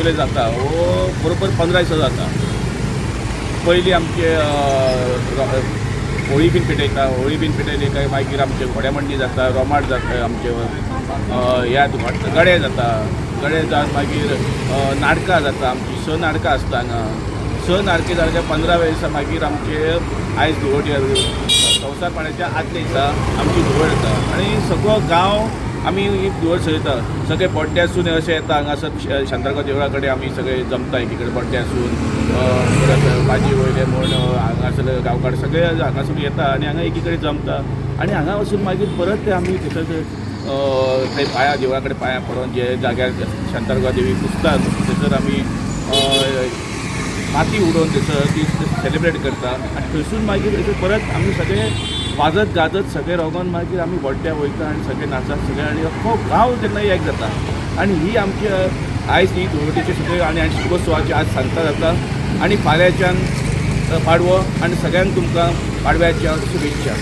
Actually जाता हो बरोबर 15 दिसां जाता. पयलीं आमचे होळी बीन पेटयता. होळी बीन पेटयली काय मागीर आमचे घोड्यामंडी जाता, रोमाट जाता, आमचे ह्या गडे जाता. गडे जावन मागीर नाटकां जाता. आमची स नाटकां आसता हांगा. स नाटकां जाल्या काय 15व्या दिसा मागीर आमचे आयज धुळवट, संवसार पाडव्याच्या आदल्या दिसा आमची धुळवट जाता आनी सगळो गांव आमी ही धुळवट सजयता. सगळे बोड्ड्यासून अशें येता हांगासर शांतादुर्गा देवळा कडेन. आमी सगळे जमता एकी कडेन बोड्ड्यासून, परत पाजी वयले म्हण हांगासर गांवकार सगळे हांगासर येता आनी हांगा एकी कडेन जमता आनी हांगा वचून मागीर परत ते आमी थंयसर थंय पांयां, देवळा कडेन पांयां पडोन, जे जाग्यार शांतादुर्गा देवी पुजतात थंयसर आमी माती उडोवन थंयसर ती सेलिब्रेट करता. आनी थंयसून मागीर थंयसर परत आमी सगळे वाजत गाजत सगळे रोगोन मागीर आमी बोड्ड्या वयता आनी सगळे नाचत सगळे आनी अख्खो गांव तेन्ना एक जाता. आनी ही आमची आयज ही धुळवटीची सगळे आनी शिगमोत्सवाची आज सांगता जाता आनी फाल्यांच्यान पाडवो आनी सगळ्यांक तुमकां पाडव्याच्या शुभेच्छा.